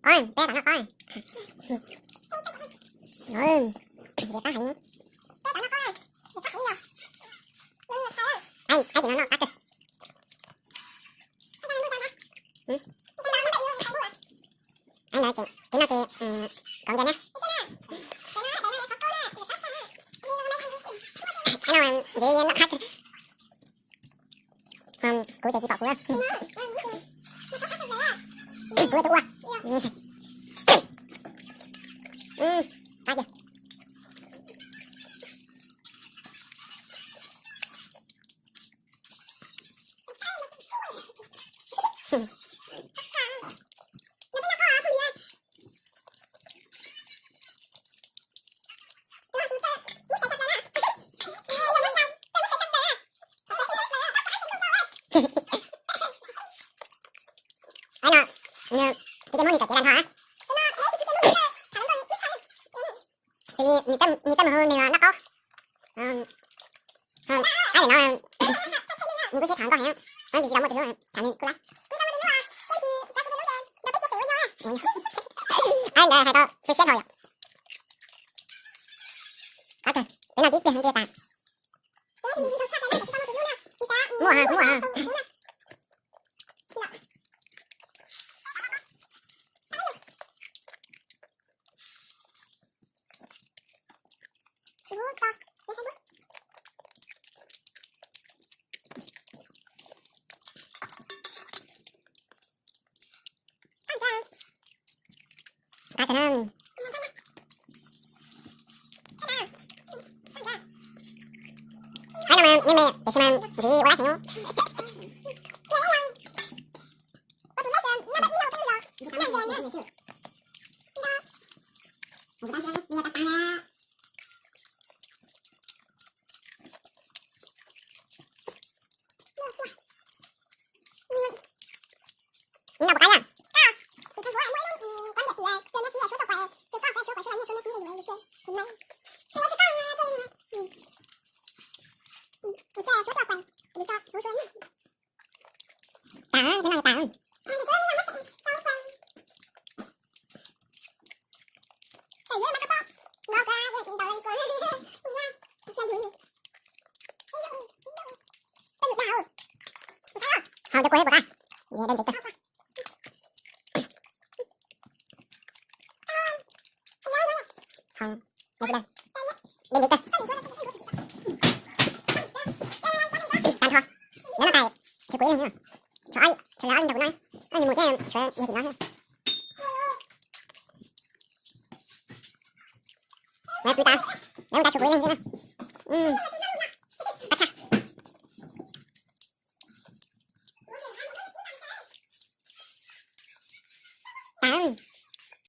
Qaub, peb tam noj qaub. Ntxim qab heev. Qaib, qaib tim no noj qab kawg. Qaib no ces, qaib no ces, mm, kom nce na. Qaib no ntxim li noj qab kawg. Kuv ces tsis pom kuv. Kuv twb ua. Qab tiag. Qaib no, nws, peb cov muab nws kom kev lag nrho. Xws li nws coj mus hu nws noj qaub. Qaib no, nws kuj siab tham nkauj heev, tab sis tsis tau muaj tus hlub tham nws kuj lab. Qaib ntawd hais tau xwb siab dhau yom. Qab kawg, peb noj tib pliag heev twb tas. Muaj, muaj. Qab kawg na. Qaib no mas me me tiam sis mas ntxim ua lab heev. Tas, nyob no tas. Hau cov kua pom qab, dej ntsev tag. Hau, dej ntsev tag. Dej ntsev tag. Tas nrho. Nyob no tas, tshuav kuv ib leeg xwb. Tshuav ob, tshuav ob leeg nrog kuv no. Ob leeg mus thiab, tshuav yog tim no xwb. Lawv pw tas, lawv mus tas tshuav kuv ib leeg xwb na.